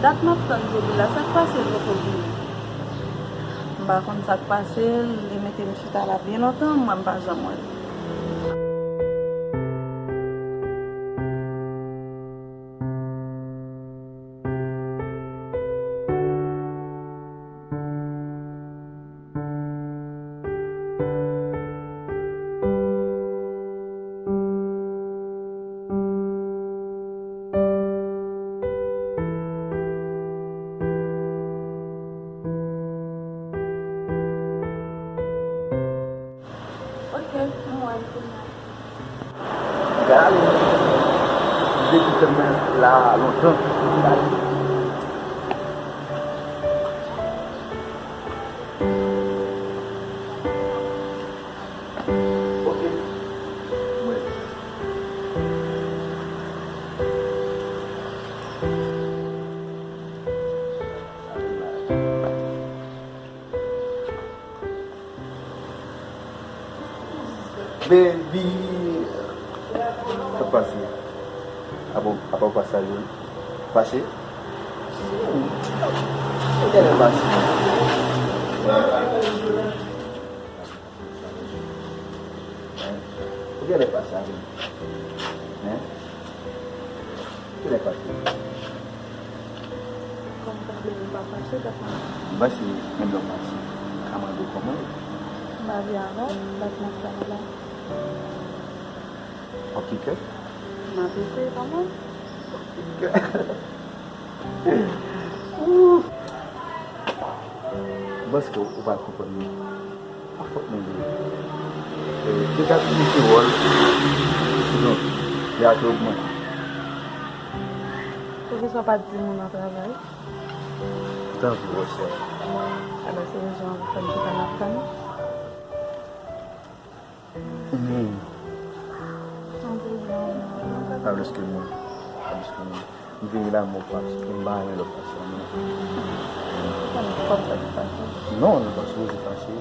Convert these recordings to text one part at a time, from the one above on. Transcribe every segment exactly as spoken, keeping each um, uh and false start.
Dat m ap tann jodi la, sa k pase l poko vini? M pa konn sa k pase l, li mete m chita la byen lontan, mwen m pa janm wè l. Ok, m wè l kounye a. M ka ale. M te di tèt mwen la lontan. M ka ale. Ok. Mwen. Baby, sa k pase? Apa, apa w pa salye m? Fache? Ou genlè fache? Ou genlè fache avè m? Hein? Kilè fache? Kòm w ta vle m pa fache, dat m ap. M panse menm lè w fache, m ka mande w kòman w ye. M pa vle avè w, dat m ap tann ou la. W ap kite? M ap eseye kanmenm. Ou! M panse ke w pa konprann mwen. A fòk mwen di w. E, deja ki mete wòl, sinon, li a te ogmante. Poukisa w pa t di nou nan travay? Tanpri, wè sè. Alò, se rezon an pou fè m te pa nan tann. Hmm. Tanpri, non, non, non, non. Pa pliske mwen. Pa pliske mwen. M vini la, m wè w fache, e m pa renmen lè w fache, non. Kòm sa ki fache? Non, nou pa sipoze fache.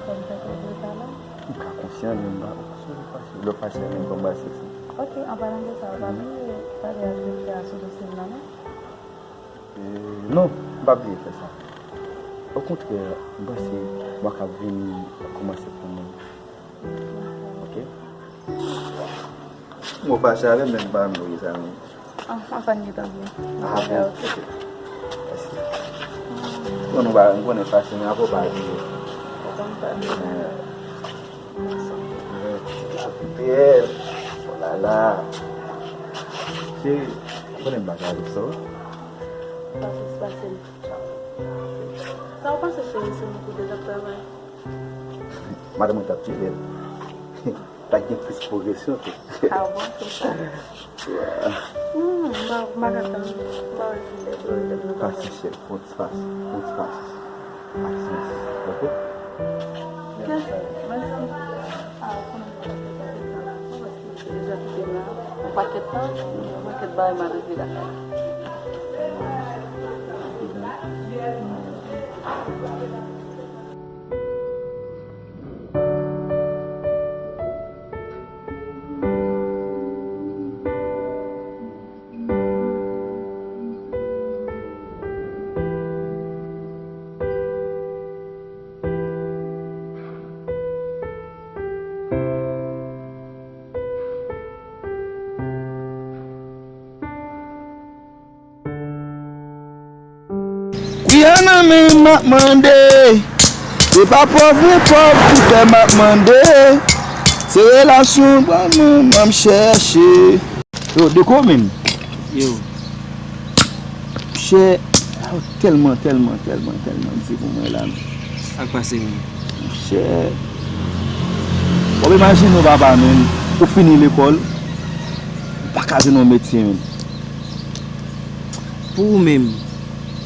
Kòm sa ki fache la? M ka konsyan, men m pa, m pa sipoze fache. Lè w fache, menm kòm ba se ti. Ok, an palan de sa, w pa bliye pale ak doktè a sou dosye m nan, non? E, non, m pa bliye fè sa. Okontrè, m panse mwa k ap vini ap kòmanse pou mwen. Ok? Mwen fache avè m, men m pa renmen wi sa menm. Ah, anfen, li tanpri. Ah, bon, ok. Mèsi. Bon, nou pa, m konnen fache, men apre w pa di. Ou konn sa. Mèsi. Mèsi. Oh la la. Cheri, ou konnen m pa ka avèk sa, wi. Pase, pase. Sa w panse, cheri, si nou tou de t ap travay? Madanm mwen t ap tire l. T ap gen plis pwogresyon tou. Ah bon, se sa. Hmm, m pa, m pa ka tann. M pa wè ki lè pou yo te nan. Pasyans, cheri, fò ti pasyans, fò ti pasyans. Pasyans, ok? Ok, mèsi. Ah, ou konnen m pa t ap fè sa, paske ou te deja kite m la yon pakèt tan, yon pakèt bagay m al regle lakay. Kwiya nan men m ap mande. Se pa pòv repòv ki fè m ap mande. Se relasyon pa mwen m ap chèche. Yo, Deko menm. Yo. Monchè, sa yo tèlman, tèlman, tèlman, tèlman di pou mwen la. Sa k pase menm? Monchè, w ap imajine w papa menm, ou fini lekòl, ou pa ka jwenn yon metye menm. Pou ou menm,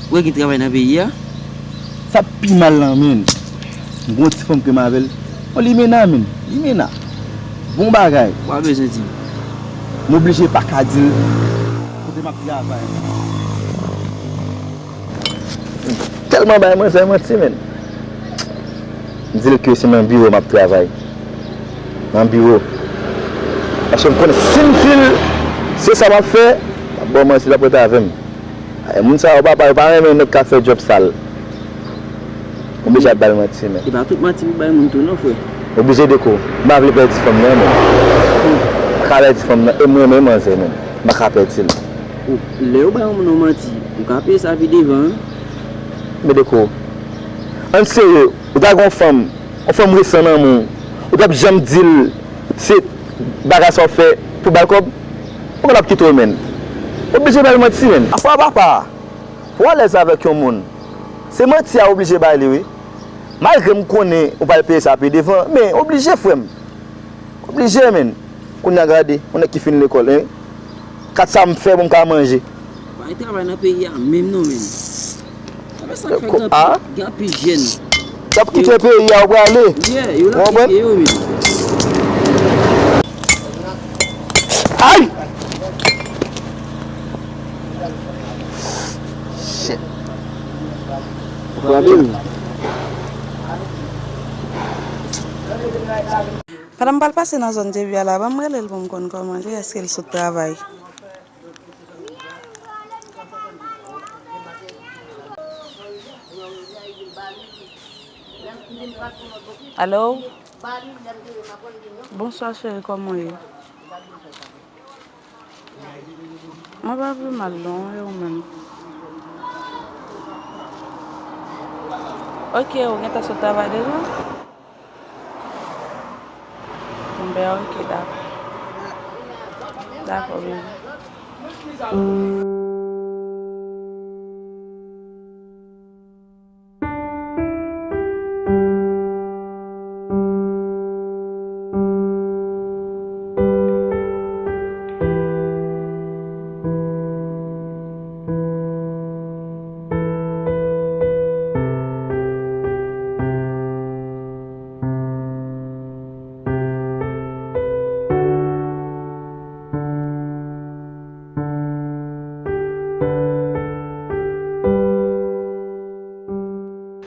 ou wè gen travay nan peyi a? Sa pi mal lan menm. M gen yon ti fanm ke m avè l. Yon limena menm. Limena. Bon bagay. Ou pa bezwen di m. M oblije pa ka di l kote m ap travay. Tèlman bay mwen fè manti menm. M di l ke se nan biwo m ap travay. Nan biwo. Paske m konnen si m di l se sa m ap fè, l ap ba w manti, l ap rete avè m. E moun sa yo, papa, yo pa renmen nèg k ap fè djòb sal. Ou oblije ap ba l manti, men. E pa tout manti pou bay moun tou, non, frè. Oblije de ko. M pa vle pèdi fanm nan, men. M pa ka pèdi fanm nan. E m renmen manzè, men. M pa ka pèdi l. Ou, lè yo bay yon moun yon manti, ou ka peye sa pi devan, wi. Men de ko. Ann serye, ou ta gen yon fanm, yon fanm resan nan men w, ou p ap janm di l se bagay sa w fè pou ba l kòb? Ou konn ap kite w, menn. Oblije ba l manti, menn. Afè a papa, pou w alèz avèk yon moun, se manti a w oblije ba li, wi. Malgre m konnen ou pral peye sa pi devan, men oblije, frè m. Oblije, menn. Kounye a gade, yon nèg ki fin lekòl, en. Kat sa m fè pou m ka manje. Pa gen travay nan peyi a menm non, menn. Sa fè sa k fè gen anpil, gen anpil jèn. Y ap kite peyi a, yo prale. Yeah, yo la kite yo, menn. Ay! Shit. Frape m. Pandan m pral pase nan zòn Djebi a la, ban m rele l pou m konn kòman l ye, èske l sot travay. Alo? Bonswa, cheri, kòman w ye? Mwen pa pi mal non, e ou menm? Ok, ou gentan sot travay deja? Bon, ben, ok, dakò. Dakò, baby.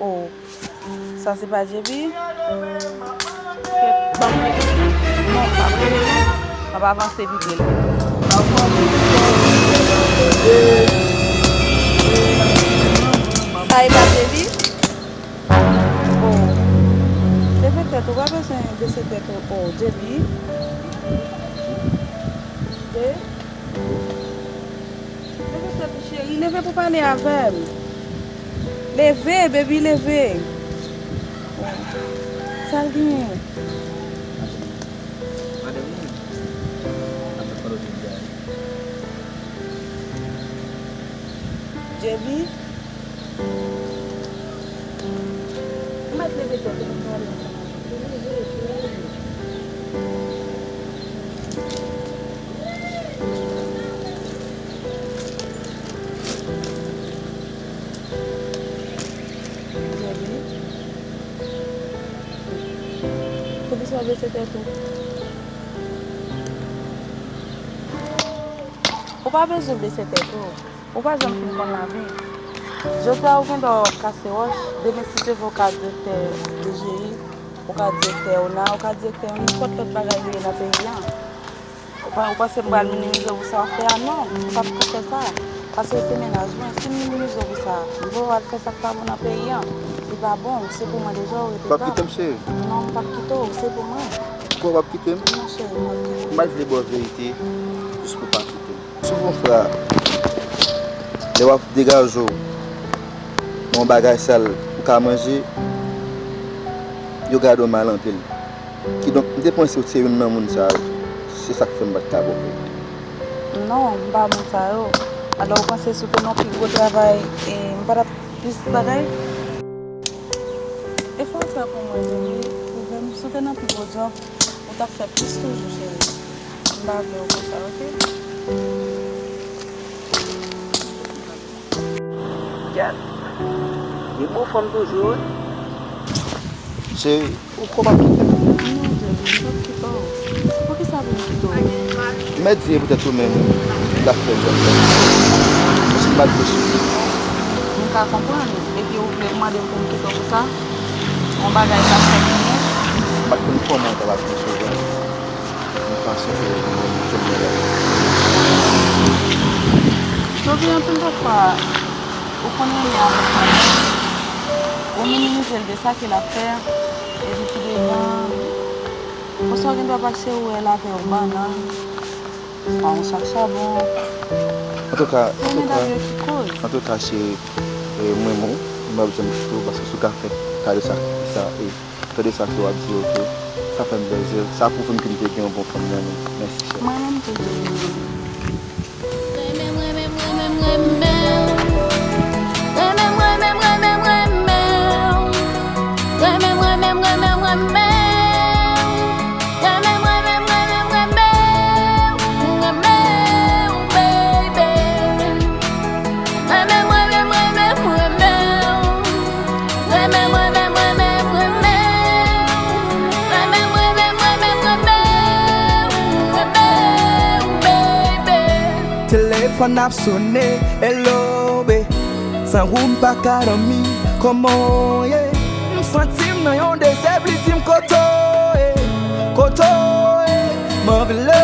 Oh, sa se pa Djebi? Kèt, ban m rele. Non, pa rele non. N ap avanse vit rele. Sa e pa Djebi? Oh. Leve tèt ou, pa bezwen bese tèt ou. Oh, Djebi. Dje- Leve tèt ou, cheri. Leve pou pale avè m. Leve, baby, leve. Sa l genyen? Madanm mwen. Ap fè kòlòt li a. Djebi. Ou mèt leve tèt ou pou m pale ansanm avè w. Leve, leve. Djebi. Poukisa w bese tèt ou? Ou pa bezwen bese tèt ou. Ou pa janm fin konn lavi. Jodi a ou gen dwa w ap kase wòch, demen si Dye vle ou ka direktè D G I, ou ka direktè ona, ou ka direktè nenpòt lòt bagay li ye nan peyi a. Ou pa, ou panse m pral minimize w pou sa w fè a? Non, m p ap ka fè sa. Paske se mennaj mwen, si m minimize w pou sa, m voye w al fè sa k pa bon nan peyi a. Li pa bon, se pou mwen deja w rete la. W ap kite m, cheri? Non, m p ap kite w, se pou mwen. Ou kwè w ap kite m? Non, cheri, m p ap kite w. M pa t vle ba w verite, jis pou w pa kite m. Souvan, frè, lè w ap degaje w nan yon bagay sal ou ka manje, yo gade w mal anpil. Kidonk, m te panse w te youn nan moun sa yo. Se sa k fè m pa t ka ba w verite. Non, m pa moun sa yo. Alò, ou panse si w te nan yon pi gwo travay, e, m pa t ap plis bagay? E fò w fè pou mwen, Djebi, pwouve m, si w te nan pi gwo djòb, ou t ap fè plis toujou, cheri. M pa vle w konsa, oke? Gad. Li bon fanm toujou, wi. Cheri, ou kwè w ap kite m? Non, Djebi, m p ap kite w. Poukisa pou m kite w? M mèt di e poutèt ou menm, m t ap fè djòb la. Paske m pa t vle soufri. M ka konprann. Epi ou vle mande m pou m kite w pou sa? Yon bagay pa fèt pou mwen? M pa t konn kòman w ta pral konsevwa yon fason ke mwen menm jwenn mwen la. Djebi, anpil de fwa, Ou konn renmen avèk manman. Ou minimize l de sa ke l ap fè. Epi pi devan, konsa w gen dwa pase ou wè l avè yon bannann. Pa yon sak chabon. Antouka, antouka, antouka, cheri, e, mwen menm, mwen ap janm kite w, paske si w ka fè kado sakrifis sa, e, tande sa ke w ap di yo tou, sa fè m plezi. Sa pwouve m ke m te gen yon bon fanm nan men. Mèsi, cheri. Mwen menm tou, tou. Renmen, renmen, renmen, renmen. Renmen, renmen, renmen, renmen. Renmen, renmen, renmen, renmen. Renmen mwen, renmen mwen, renmen mwen, renmen mwen, baby. Renmen mwen, renmen mwen, renmen mwen, renmen mwen, renmen mwen, renmen mwen, renmen mwen, renmen mwen, renmen mwen, renmen mwen, baby. Telefòn ap sone, hello, baby. San ou m pa ka dòmi, kòman w ye? M santi m nan yon dezè, plis di m kote w ye, kote w ye. M anvi leve